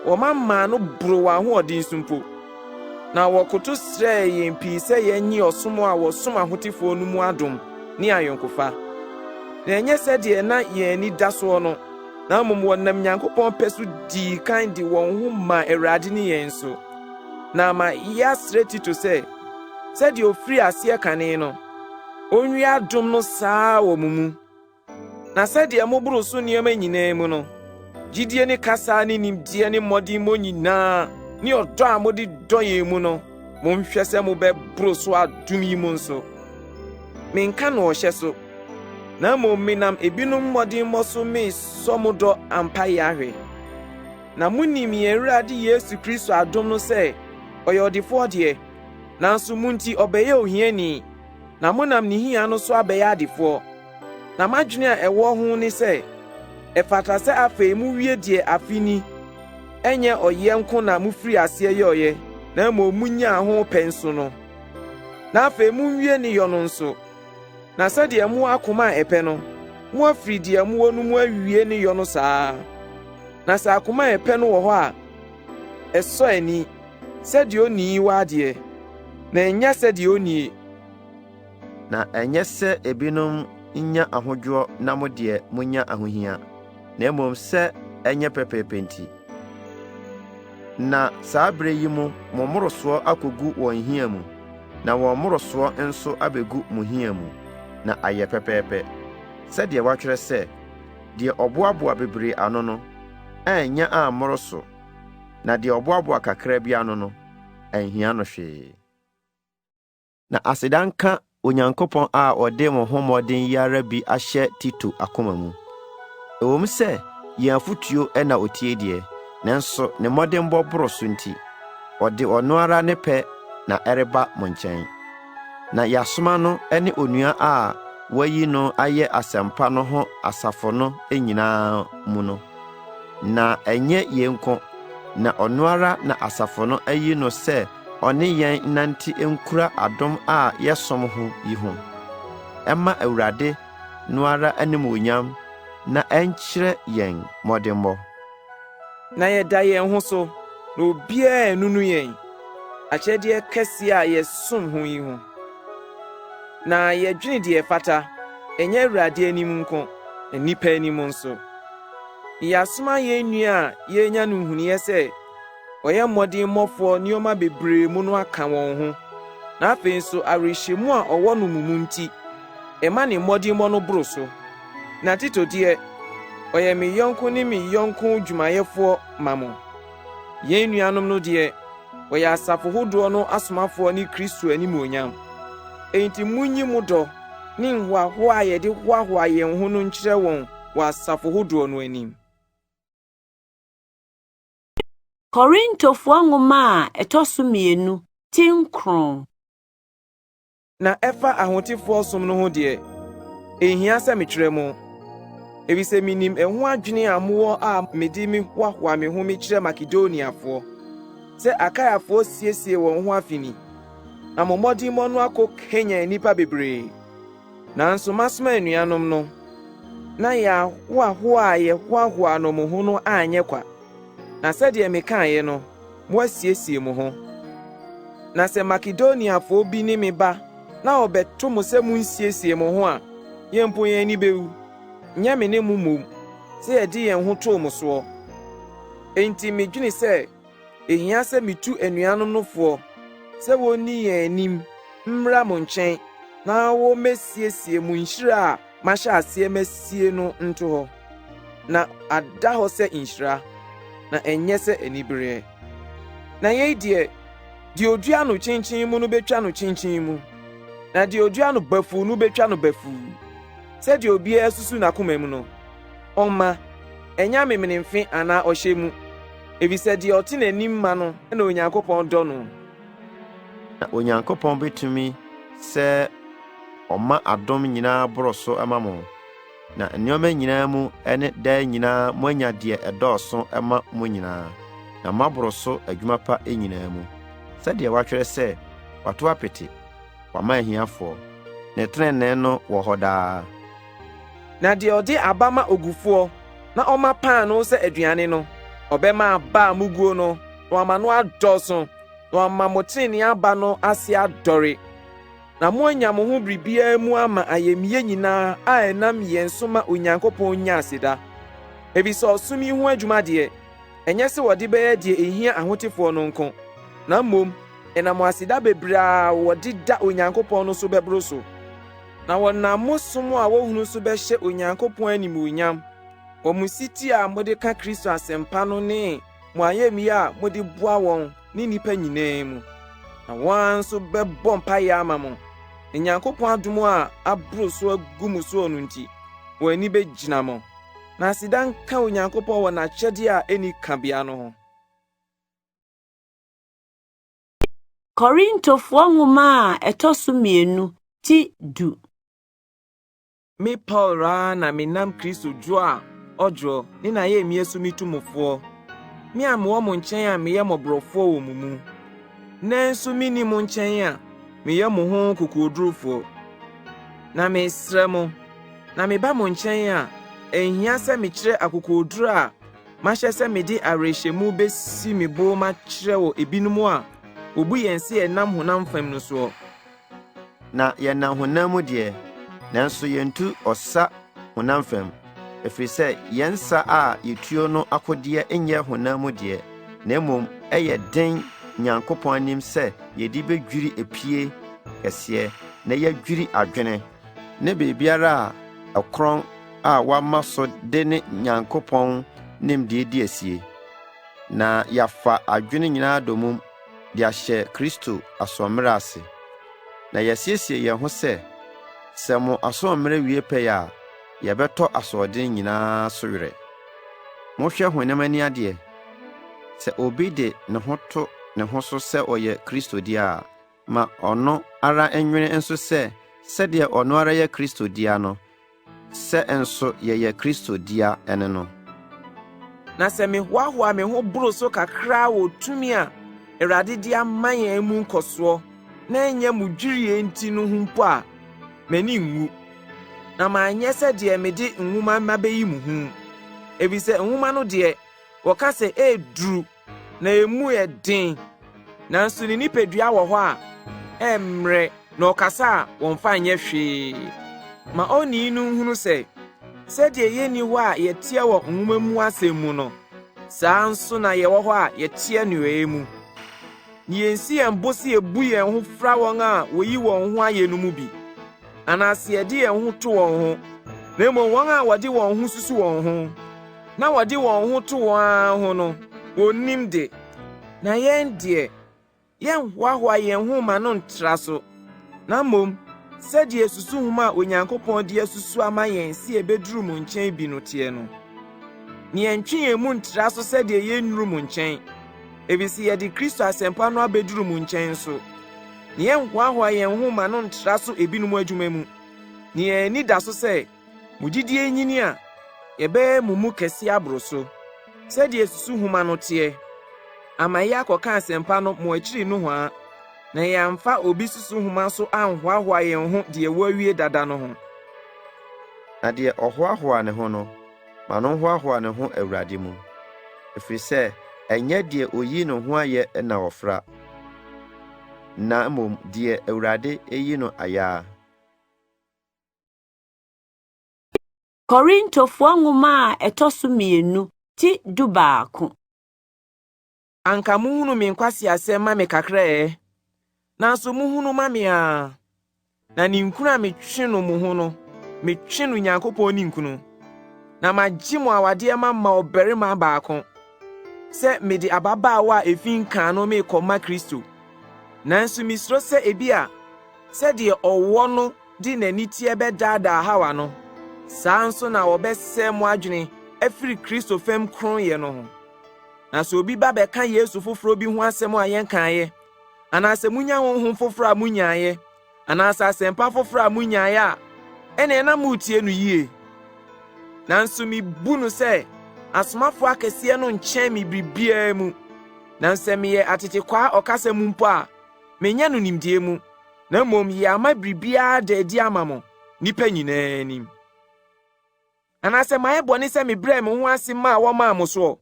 [SPEAKER 2] Wɔma maa no boroo wɔn ahoɔden so mpo. Na wɔkoto srɛɛ yɛn pii sɛ yɛnnye ɔsom a wɔsom ahotefoɔ no mu adom ne ayɔnkofa. Na ɛnyɛ sɛdeɛ na yɛn ani da soɔ no, na mmom wɔnam Nyankopɔn pɛ so dii kan de wɔn ho maa Awurade ne yɛn nso. Na ama yɛasrɛ Tito sɛ, sɛdeɛ ɔfirii aseɛ kane no, ɔnwie adom no saa ara wɔ mo mu. Na sɛdeɛ moboro so nneɛma nyinaa mu no, gyidie ne kasa ne nimdeɛ ne mmɔdemmɔ nyinaa ne ɔdɔ a mode dɔ yɛn mu no, monhwɛ sɛ mobɛboro so adom yi mu nso. Menka no ɔhyɛ so, na mmom menam ebinom mmɔdemmɔ so mesɔ mo dɔ ampa yi ahwɛ. Na munim yɛn Awurade Yesu Kristo adom no sɛ ɔyɛ ɔdefoɔ deɛ, nanso mo nti ɔbɛyɛɛ ohiani, na monam ne hia no so abɛyɛ adefoɔ. Na m'adwene a ɛwɔ ho ne sɛ, ɛfata sɛ afei muwie deɛ afe ni, ɛnyɛ ɔyɛ nko na mofiri aseɛ yɔeɛ, na mmom munyaa ho pɛ nso no. Na afei munwie ne yɔ no nso. Na sɛdeɛ mowɔ akoma a ɛpɛ no, moafiri deɛ mowɔ no mu awie ne yɔ no saa ara. Na sɛ akoma a ɛpɛ no wɔ hɔ a, ɛsɔ ani, sɛdeɛ onii wɔ adeɛ, na ɛnyɛ sɛdeɛ onnie.
[SPEAKER 3] Na ɛnyɛ sɛ ebinom nya ahodwoɔ na mo deɛ monya ahohia, na mmom sɛ ɛnyɛ pɛpɛɛpɛ nti. Na saa berɛ yi mu mo mmorosoɔ akɔgu wɔn hia mu, na wɔn mmorosoɔ nso abɛgu mo hia mu, na ayɛ pɛpɛɛpɛ. Sɛdeɛ wɔatwerɛ sɛ, Deɛ ɔboaboa bebree ano no, annya ammoro so, na deɛ ɔboaboa kakra bi ano no, anhia no hwee. Na aseda nka Onyankopɔn a ɔde mo ho mmɔden yi ara bi ahyɛ Tito akoma mu. Ɛwom sɛ yɛn afotuo na otie deɛ, nanso ne mmɔdemmɔ boro so nti, ɔde ɔno ara ne pɛ na ɛreba mo nkyɛn. Na yɛasoma no ne onua a wɔayi no ayɛ asɛmpa no ho asafo no nyinaa mu no. Na ɛnyɛ yei nko, na ɔno ara na asafo no ayi no sɛ ɔne yɛn nnante nkura adom a yɛsom ho yi ho, ɛmma Awurade no ara animuonyam na ɛnkyerɛ yɛn mmɔdemmɔ.
[SPEAKER 2] Na yɛda yɛn ho so, na obiara annunu yɛn, akyɛdeɛ kɛseɛ a yɛsom ho yi ho. Na yɛdwene deɛ ɛfata, ɛnyɛ Awurade anim nko, na nnipa anim nso. Yɛasoma yɛn nua a yɛanya no nhunuiɛ sɛ ɔyɛ mmɔdemmɔfoɔ nneɛma bebree mu no aka wɔn ho, na afei nso awerɛhyɛmu a ɔwɔ no mo mu nti, ɛma ne mmɔdemmɔ no boro so. Na Tito deɛ, ɔyɛ me yɔnko ne me yɔnko dwumayɛfoɔ ma mo. Yɛn nuanom no deɛ, wɔyɛ asafo hodoɔ no asomafoɔ ne Kristo animuonyam. Enti monyi mo dɔ ne nhoahoa a yɛde hoahoa yɛn ho no nkyerɛ wɔn wɔ asafo hodoɔ no anim.
[SPEAKER 1] Korintofoɔ nwoma a ɛtɔ so 2 ti 9.
[SPEAKER 2] Na ɛfa ahotefoɔ som no ho deɛ, ɛnhia sɛ metwerɛ mo, efisɛ minim ɛho adwene a mowɔ a mede mehoahoa me ho mekyerɛ Makedoniafoɔ, sɛ Akaiafoɔ siesie wɔn ho afe ni, na mo mmɔdemmɔ no akɔ kanyan nnipa bebree. Nanso masoma anuanom no, na yɛn ahoahoa a yɛhoahoa no mo ho no anyɛ kwa. Na sɛdeɛ mekaeɛ no, moasiesie mo ho. Na sɛ Makedoniafoɔ bi ne me ba na wɔbɛto mo sɛ monsiesie mo ho a, yɛn mpo yɛn ani bewu, nyɛ me ne mo mmom, sɛ yɛde yɛn ho too mo soɔ. Enti medwene sɛ ehia sɛ mitu anuanom no foɔ sɛ wonni yɛn anim mmra mo nkyɛn na wommesiesie mo nhyira a mahyɛ aseɛ masie no nto hɔ, na ada hɔ sɛ nhyira, na ɛnyɛ sɛ anibereɛ. Na yei deɛ, deɛ odua no kyenkyen mu no betwa no kyenkyen mu, na deɛ odua no bafuu no betwa no bafuu. Sɛdeɛ obiara susu n'akoma mu no, ɔmma, ɛnyɛ amemenemfe anaa ɔhyɛ mu, efisɛ deɛ ɔte n'anim ma no na Onyankopɔn dɔ no.
[SPEAKER 3] Na Onyankopɔn betumi sɛ ɔma adom nyinaa boro so ma mo, na nneɛma nyinaa mu ne daa nyinaa moanya deɛ ɛdɔɔso ma mo nyinaa, na moaboro so adwuma pa nyinaa mu. Sɛdeɛ wɔatwerɛ sɛ, Wato apete, wama ahiafoɔ, ne trenee no wɔ hɔ daa.
[SPEAKER 2] Na deɛ ɔde aba ma ogufoɔ na ɔma paanoo sɛ aduane no, ɔbɛma aba a muguo no, na wama no adɔɔso, na wama mo trenee aba no ase adɔre. Na moanya mo ho biribiara mu ama ayamye nyinaa a ɛnam yɛn so ma Onyankopɔn nya aseda. Efisɛ ɔsom yi ho adwuma deɛ, ɛnyɛ sɛ wɔde bɛyɛ deɛ ehia ahotefoɔ no nko, na mmom ɛnam aseda bebree a wɔde da Onyankopɔn no so bɛboro so. Na wɔnam mo som a wohunu so bɛhyɛ Onyankopɔn animuonyam wɔ mo setie a mode ka Kristo asɛmpa no ne mo ayamye a mode boa wɔn ne nnipa nyinaa mu. Na wɔn ara nso bɛbɔ mpaeɛ ama mo, na Nyankopɔn adom a aboro so agu mo soɔ no nti, wɔn ani bɛgyina mo. Na aseda nka Onyankopɔn wɔ n'akyɛdeɛ a enni kabea no ho.
[SPEAKER 1] Korintofoɔ nwoma a ɛtɔ so 2 ti 10.
[SPEAKER 2] Me Paulo ara na menam Kristo dwo a ɔdwoɔ ne n'ayamyɛ so mitu mo foɔ. Me a mewɔ mo nkyɛn a meyɛ mmɔborɔfoɔ wɔ mo mu, nanso minni mo nkyɛn a meyɛ mo ho kokoɔdurufoɔ. Na mesrɛ mo, na meba mo nkyɛn a, ɛnhia sɛ mekyerɛ akokoɔduru a mahyɛ sɛ mede awerɛhyɛmu besi me bo makyerɛ wɔ ebinom a wobu yɛn sɛ yɛnam honam fam no soɔ.
[SPEAKER 3] Na yɛnam honam mu deɛ, nanso yɛntu ɔsa honam fam, ɛfiri sɛ yɛn nsa a yɛtuo no akodeɛ nyɛ honam mu deɛ, na mmom ɛyɛ den Nyankopɔn anim sɛ yɛde bedwiri epie kɛseɛ na yɛadwiri adwene ne biribiara a ɛkorɔn a wɔama so de ne Nyankopɔn nimdeɛ di asie, na yɛafa adwene nyinaa dommum de ahyɛ Kristo asoɔmmerɛ ase. Na yɛasiesie yɛn ho sɛ, sɛ mo asoɔmmerɛ wie pɛyɛ a, yɛbɛtɔ asoɔden nyinaa so werɛ. Mohwɛ honam ani adeɛ. Sɛ obi de ne ho to ne ho so sɛ ɔyɛ Kristo dea a, ma ɔno ara nwene nso sɛ sɛdeɛ ɔno ara yɛ Kristo dea no, sɛ nso yɛyɛ Kristo dea ne no.
[SPEAKER 2] Na sɛ mehoahoa me ho boro so kakraa wɔ tumi a Awurade de ama yɛn mu nkɔsoɔ na ɛnyɛ mo dwirie nti no ho mpo a, m'ani nwu. Na manyɛ sɛ deɛ mede nwoma mabeyi mo hu, efisɛ nwoma no deɛ, wɔka sɛ ɛyɛ na emu yɛ den, nanso ne nipadua wɔ hɔ a ɛmmerɛ na ɔkasa a wɔmfa nyɛ hwee. Ma onii no nhunu sɛ, sɛdeɛ yɛnni hɔ a yɛteɛ wɔ nwoma mu asɛm mu no, saa nso na yɛwɔ hɔ a yɛteɛ nneyɔeɛ mu. Na yɛnsi yɛn bo sɛ yɛbu yɛn ho fra wɔn a woyi wɔn ho ayɛ no mu bi, anaasɛ yɛde yɛn ho to wɔn ho, na mmom wɔn a wɔde wɔn ho susu wɔn ho, na wɔde wɔn ho to wɔn ara ho no, wonnim de. Na yɛn deɛ, yɛnhoahoa yɛn ho ma no ntra so, na mmom sɛdeɛ susuhoma a Onyankopɔn de asusu ama yɛn sɛ yɛbɛduru mo nkyɛn bi no teɛ no. Na yɛntwe yɛn mu ntra so sɛdeɛ yɛnnuru mo nkyɛn, efisɛ yɛde Kristo asɛmpa no abɛduru mo nkyɛn nso. Na yɛnhoahoa yɛn ho mma no ntra so ebinom adwuma mu. Na yɛn ani da so sɛ, mo gyidie nyini a, yɛbɛyɛ mo mu kɛse aboro so, sɛdeɛ susuhoma no teɛ, ama yɛakɔka asɛmpa no mo akyiri nohoa, na yɛamfa obi susuhoma so anhoahoa yɛn ho deɛ wɔawie dada no ho.
[SPEAKER 3] Na deɛ ɔhoahoa ne ho no, ma no nhoahoa ne ho Awurade mu. Ɛfiri sɛ ɛnyɛ deɛ oyi ne ho ayɛ na wɔfra, na mmom deɛ Awurade yi no ayɛ ara.
[SPEAKER 1] Korintofoɔ nwoma a ɛtɔ so mmienu ti 11.
[SPEAKER 2] Anka mohunu me nkwaseasɛm ma me kakra ɛ, nanso mohunu ma me ara. Na ninkunu a metwe no mo ho no, metwe no Nyankopɔn ninkunu. Na magye mo awadeɛ mama ɔbarima baako, sɛ mede ababaawa a efi nkaa no merekɔma Kristo. Nanso misuro sɛ ebia sɛdeɛ ɔwɔ no de n'aniteɛ bɛdaadaa Hawa no, saa ara nso na wɔbɛsɛe mo adwene afiri Kristo fam kronnyɛ no ho. Na sɛ obi ba bɛka Yesu foforɔ bi ho asɛm a yɛnkaeɛ, anaasɛ munya honhom foforɔ a munyaeɛ, anaasɛ asɛmpa foforɔ a munyaeɛ a, ɛnneɛ na moretie no yie. Nanso mebu no sɛ asomafoɔ akɛseɛ no nkyɛn me biribiara mu. Na sɛ meyɛ atetekwaa ɔkasa mu mpo a, menyɛ no nimdeɛ mu, na mmom yɛama biribiara ada adi ama mo, nnipa nyinaa anim. Anaasɛ mayɛ bɔne sɛ mebrɛɛ me ho ase maa wɔmaa mo soɔ,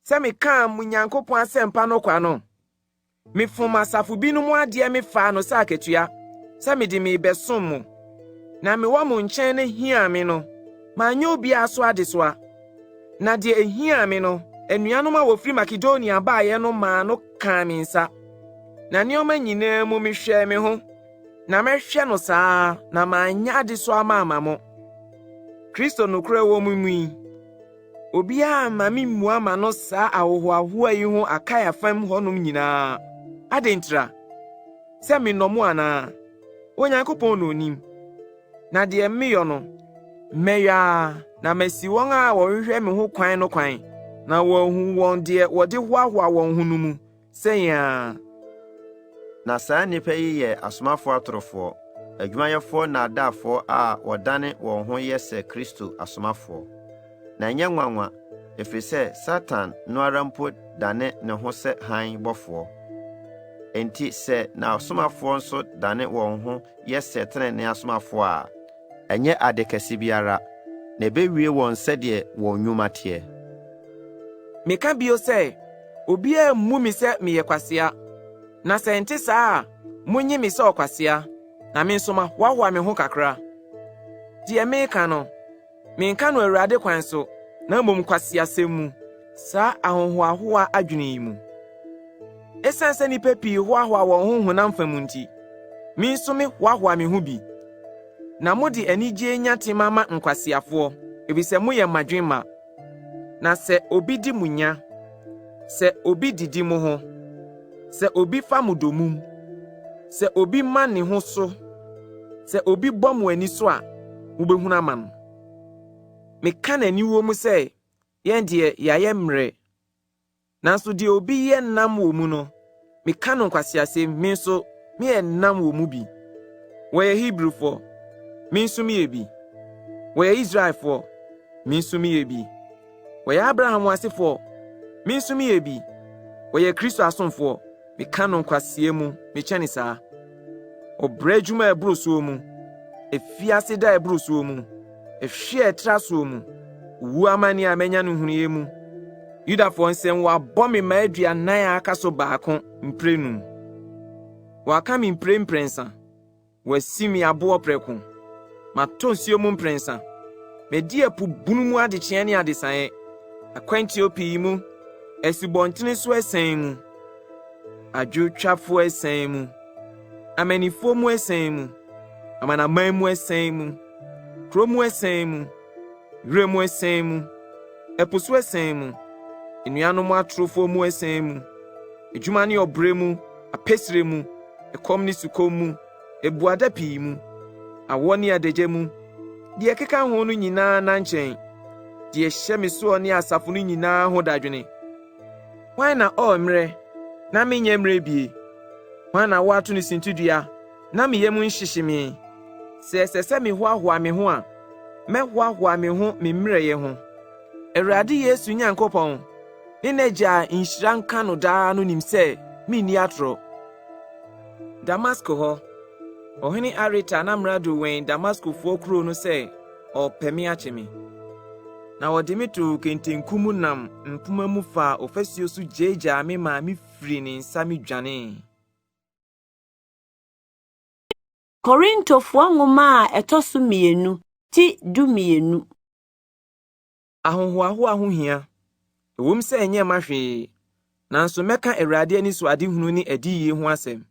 [SPEAKER 2] sɛ mekaa mo Nyankopɔn asɛmpa no kwa no? Mefom asafo binom adeɛ mefaa no sɛ akatua, sɛ mede merebɛsom mo. Na mewɔ mo nkyɛn no hiaa me no, manyɛ obiara so adesoa. Na deɛ ɛhiaa me no, anuanom a wɔfiri Makedonia baeɛ no maa no kaa me nsa. Na nneɛma nyinaa mu mehwɛɛ me ho, na mɛhwɛ no saa ara na manyɛ adesoa mamma mo. Kristo nokorɛ wɔ mo mu yi, obiara amma memmua m'ano saa ahohoahoa yi ho Akaia fam hɔnom nyinaa. Adɛn ntira? Sɛ mennɔ mo anaa? Onyankopɔn na onim. Na deɛ meyɔ no, mɛyɔ ara na masi wɔn a wɔhwehwɛ me ho kwan no kwan, na wɔahu wɔn deɛ wɔde hoahoa wɔn ho no mu sɛ yɛn ara.
[SPEAKER 3] Na saa nnipa yi yɛ asomafoɔ atorofoɔ, adwumayɛfoɔ nnaadaafoɔ a wɔdane wɔn ho yɛ sɛ Kristo asomafoɔ. Na ɛnyɛ nwanwa, ɛfiri sɛ Satan no ara mpo dane ne ho sɛ hann bɔfoɔ. Enti sɛ n'asomafoɔ nso dane wɔn ho yɛ sɛ tenenee asomafoɔ a, ɛnyɛ ade kɛse biara, na ɛbɛwie wɔn sɛdeɛ wɔn nnwuma teɛ.
[SPEAKER 2] Meka bio sɛ, obiara mmu me sɛ meyɛ kwasea. Na sɛ ɛnte saa a, munnye me sɛ ɔkwasea, na me nso mahoahoa me ho kakra. Deɛ mereka no, menka no Awurade kwan so, na mmom nkwaseasɛm mu, saa ahohoahoa adwene yi mu. Esiane sɛ nnipa pii hoahoa wɔn ho honam fam nti, me nso mehoahoa me ho bi. Na mode anigye nya tema ma nkwaseafoɔ, efisɛ moyɛ mmadwemma. Na sɛ obi di mo nya, sɛ obi didi mo ho, sɛ obi fa mo dommum, sɛ obi ma ne ho so, sɛ obi bɔ mo ani so a, mobɛhunu ama no. Meka no aniwuo mu sɛ, yɛn deɛ, yɛayɛ mmerɛ. Nanso deɛ obi yɛ nnam wɔ mu no, meka no nkwaseasɛm, me nso meyɛ nnam wɔ mu bi. Wɔyɛ Hebrifoɔ, me nso meyɛ bi. Wɔyɛ Israelfoɔ, me nso meyɛ bi. Wɔyɛ Abraham asefoɔ, me nso meyɛ bi. Wɔyɛ Kristo asomfoɔ, Meka no nkwasea mu, mekyɛne saa. Ɔbrɛ adwuma a ɛboro soɔ mu, afiase da a ɛboro soɔ mu, ɛhwe a ɛtra soɔ mu, owu amane a manya no hunuiɛ mu. Yudafoɔ nsam wɔabɔ me mmaa 40 a aka so baako mprɛnum. Wɔaka me mpire mprɛnsa. Wɔasi me aboɔ prɛko. Matɔ nsuo mu mprɛnsa. Madi ɛpo bunu mu adekyeɛ ne adesaeɛ, akwantuo pii mu, asubɔntene so asiane mu, adwotwafoɔ asiane mu, amannifoɔ mu asiane mu, amanaman mu asiane mu, kuro mu asiane mu, wira mu asiane mu, ɛpo so asiane mu, anuanom atorofoɔ mu asiane mu, adwuma ne ɔbrɛ mu, apɛsire mu, ɛkɔm ne sukɔm mu, abuada pii mu, awɔ ne adagya mu, deɛ ɛkeka ho no nyinaa nna nkyɛn, deɛ ɛhyɛ me soɔ ne asafo no nyinaa ho dadwene. Hwan na ɔremmrɛ na menyɛ mmerɛ bie? Hwan na woato no sintidua na me yam nhyehye me? Sɛ ɛsɛ sɛ mehoahoa me ho a, mɛhoahoa me ho me mmerɛyɛ ho. Awurade Yesu Nyankopɔn ne n'Agya a nhyira nka no daa no nim sɛ minni atorɔ. Damasko hɔ, ɔhene Areta n'amrado wɛn Damaskofoɔ kuro no sɛ ɔrepɛ me akye me. Na wɔde me too kentenku mu nam mpoma mu faa ɔfasuo so gyaagyaa me maa mefirii ne nsa medwanee.
[SPEAKER 1] Korintofoɔ nwoma a ɛtɔ so mmienu, ti 12.
[SPEAKER 2] Ahohoahoa ho hia. Ɛwom sɛ ɛnyɛ mma hwee, nanso mɛka Awurade anisoadehunu ne adiyie ho asɛm.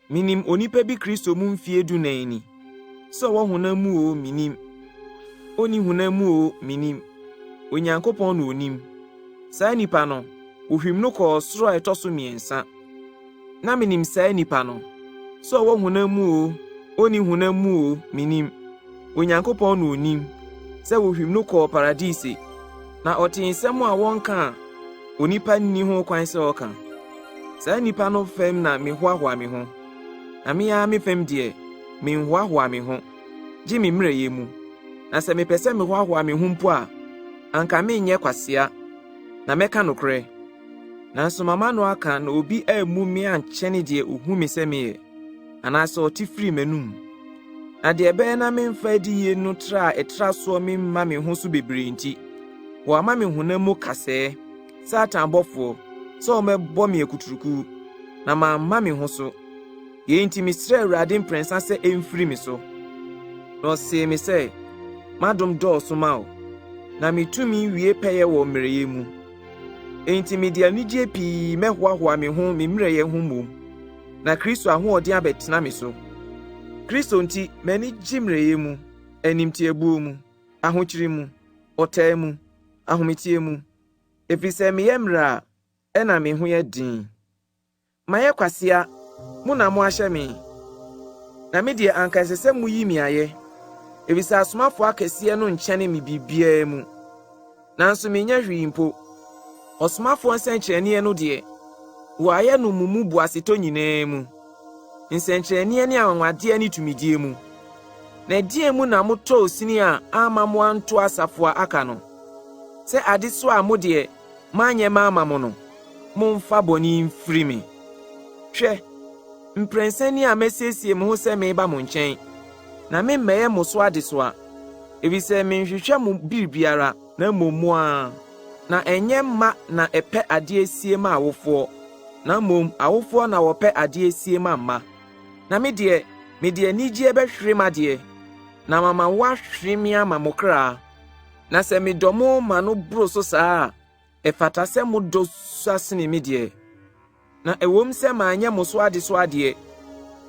[SPEAKER 2] Minim onipa bi Kristo mu mfeɛ 14 ni. Sɛ ɔwɔ honam mu oo, minnim. Onni honam mu oo, minnim. Onyankopɔn na onim. Saa nipa no, wohwim no kɔɔ ɔsoro a ɛtɔ so mmiɛnsa. Na minim saa nipa no. Sɛ ɔwɔ honam mu oo, onni honam mu oo, minnim. Onyankopɔn na onim sɛ wohwim no kɔɔ Paradise, na ɔtee nsɛm a wɔnka a onipa nni ho kwan sɛ ɔka. Saa nnipa no fam na mehoahoa me ho, na me ara me fam deɛ, menhoahoa me ho, gye me mmerɛyɛ mu. Na sɛ mepɛ sɛ mehoahoa me ho mpo a, anka merenyɛ kwasea, na mɛka nokorɛ. Nanso mama no aka na obi ammu me ankyɛne deɛ ohu me sɛ meyɛ, anaasɛ ɔte firi m'anom. Na deɛ ɛbɛyɛ na memfa adiyie no tra a ɛtra soɔ memma me ho so bebree nti, wɔama me honam mu kasɛɛ, Satan bɔfoɔ, sɛ ɔmmɛbɔ me akuturuku, na mamma me ho so. Yei nti mesrɛɛ Awurade mprɛnsa sɛ ɛmfiri me so. Na ɔsee me sɛ, M'adom dɔɔso ma wo, na me tumi wie pɛyɛ wɔ mmerɛyɛ mu. Enti mede anigyeɛ pii mɛhoahoa me ho me mmerɛyɛ ho mmom, na Kristo ahoɔden abɛtena me so. Kristo nti m'ani gye mmerɛyɛ mu, animtiabuo mu, ahokyere mu, ɔtaa mu, ahometeɛ mu, ɛfiri sɛ meyɛ mmerɛ a, ɛna me ho yɛ den. Mayɛ kwasea, mo na moahyɛ me. Na me deɛ anka ɛsɛ sɛ moyi me ayɛ, ɛfiri sɛ asomafoɔ akɛseɛ no nkyɛne me biribiara mu. Nanso menyɛ hwee mpo. Ɔsomafoɔ nsɛnkyerɛnneɛ no deɛ, wɔayɛ no mo mu boasetɔ nyinaa mu, nsɛnkyerɛnneɛ ne anwanwadeɛ ne tumidie mu. Na ɛdeɛn mu na motɔɔ sini a amma moanto asafo a aka no, sɛ adesoa a mo deɛ manyɛ mamma mo no? Momfa bɔne mfiri me. Hwɛ, mprɛnsa ni a masiesie me ho sɛ mereba mo nkyɛn, na meremmɛyɛ mo so adesoa, efisɛ menhwehwɛ mo biribiara, na mmom mo ara. Na ɛnyɛ mma na ɛpɛ adeɛ sie ma awofoɔ, na mmom awofoɔ na wɔpɛ adeɛ sie ma mma. Na me deɛ, mede anigyeɛ bɛhwere m'adeɛ, na mama wɔahwere me ama mo kra. Na sɛ medɔ mo ma no boro so saa a, Ɛfata sɛ mo dɔ sua sene me deɛ. Na ɛwom sɛ manyɛ mo so adesoa deɛ,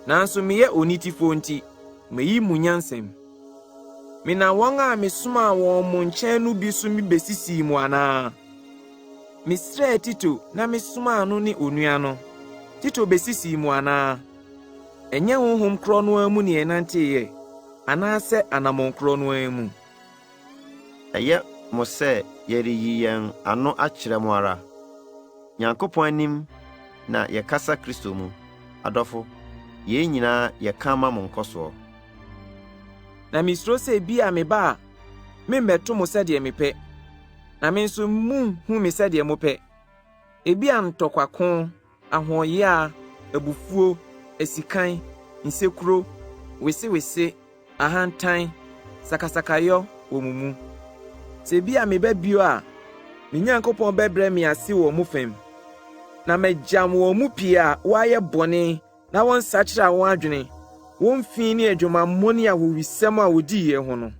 [SPEAKER 2] nanso meyɛ onitefoɔ nti, mayi mo nyansam. Menam wɔn a mesomaa wɔn mo nkyɛn no bi so mebesisii mo anaa? Mesrɛɛ Tito na mesomaa no ne onua no. Tito besisii mo anaa? Ɛnyɛ honhom korɔ no ara mu ne yɛnanteeɛ, anaasɛ anammɔn korɔ no ara mu?
[SPEAKER 3] Ɛyɛ mo sɛ yɛreyi yɛn ano akyerɛ mo ara. Nyankopɔn anim na yɛkasa Kristo mu. Adɔfo, yei nyinaa yɛka ma mo nkɔsoɔ.
[SPEAKER 2] Na misuro sɛ ebia meba a, meremmɛto mo sɛdeɛ mepɛ, na me nso munhu me sɛdeɛ mopɛ. Ebia ntɔkwako, ahoɔyea, abufuo, asikan, nsekuro, wesewese, ahantan, sakasakayɔ wɔ mo mu. Sɛ ebia meba bio a, me Nyankopɔn bɛbrɛ me ase wɔ mo fam, na magyam wɔn mu pii a wɔayɛ bɔne na wɔnsakyeraa wɔn adwene, wɔn fi ne adwamammɔ ne ahohwisɛm a wɔdiiɛ ho no.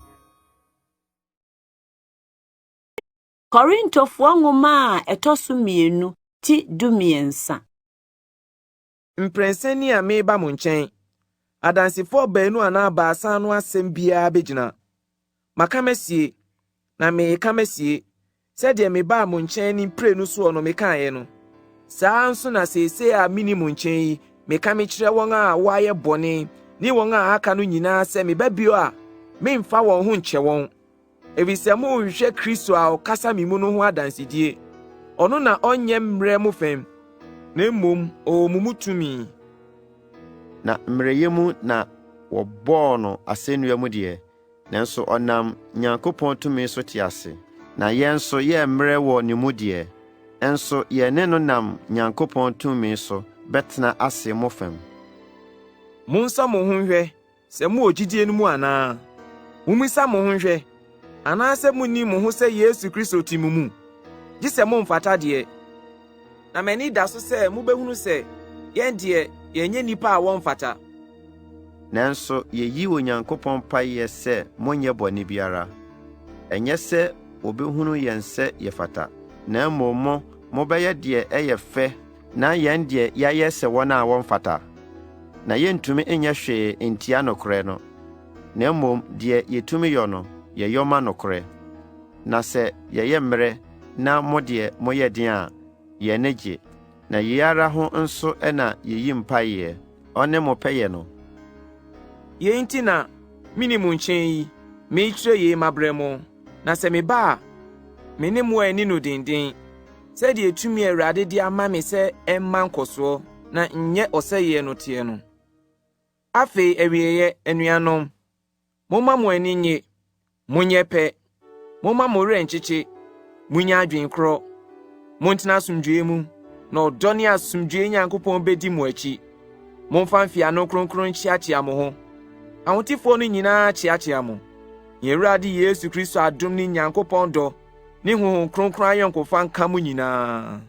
[SPEAKER 1] Korintofoɔ nwoma a ɛtɔ so mmienu ti 13.
[SPEAKER 2] Mprɛnsa ni a mereba mo nkyɛn. Adansefoɔ baanu anaa baasa ano asɛm biara bɛgyina. Maka masie, na mereka masie, sɛdeɛ mebaa mo nkyɛn ne mprenu soɔ no mekaeɛ no, saa ara nso na seesei a menni mo nkyɛn yi meka mekyerɛ wɔn a wɔayɛ bɔne ne wɔn a aka no nyinaa sɛ meba bio a, meremfa wɔn ho nkyɛ wɔn. Efisɛ morehwehwɛ Kristo a ɔkasa me mu no ho adansedie. Ɔno na ɔnyɛ mmerɛ mo fam, na mmom ɔwɔ mo mu tumi.
[SPEAKER 3] Na mmerɛyɛ mu na wɔbɔɔ no asennua mu deɛ, nanso ɔnam Nyankopɔn tumi so te ase. Na yɛn nso yɛɛ mmerɛ wɔ ne mu deɛ, nso yɛne no nam Nyankopɔn tumi so bɛtena ase mo fam.
[SPEAKER 2] Monsɔ mo ho nhwɛ sɛ mowɔ gyidie no mu anaa. Mommisa mo ho nhwɛ, anaasɛ munnim mo ho sɛ Yesu Kristo te mo mu? Gye sɛ momfata deɛ. Na m'ani da so sɛ mobɛhunu sɛ yɛn deɛ, yɛnyɛ nnipa a wɔmfata.
[SPEAKER 3] Nanso yeyi Onyankopɔn mpaeɛ sɛ monnyɛ bɔne biara. Ɛnyɛ sɛ wɔbɛhunu yɛn sɛ yɛfata, na mmom mo, mobɛyɛ deɛ ɛyɛ fɛ na yɛn deɛ yɛayɛ sɛ wɔn a wɔmfata. Na yɛntumi nyɛ hwee ntia nokorɛ no, na mmom deɛ yɛtumi yɔ no, yɛyɔ ma nokorɛ. Na sɛ yɛyɛ mmerɛ na mo deɛ moyɛ den a, yɛn ani gye. Na yei ara ho nso na yeyi mpaeɛ, ɔne mo pɛyɛ no.
[SPEAKER 2] Yei nti na minni mo nkyɛn yi, merekyerɛ yei mabrɛ mo, na sɛ meba a, me ne mo anni no dennen, sɛdeɛ tumi a Awurade de ama me sɛ ɛmma nkɔsoɔ na nyɛ ɔsɛeɛ no teɛ no. Afei awieeɛ, anuanom, momma mo ani nnye, monyɛ pɛ, momma mo werɛ nkyekye, munnya adwene korɔ, montena asomdwoe mu, na ɔdɔ ne asomdwoe Nyankopɔn bedi mo akyi. Momfa mfeano kronkron nkyeakyea mo ho. Ahotefoɔ no nyinaa kyeakyea mo. Yɛn Awurade Yesu Kristo adom ne Nyankopɔn dɔ ne Honhom Kronkron ayɔnkofa nka mo nyinaa.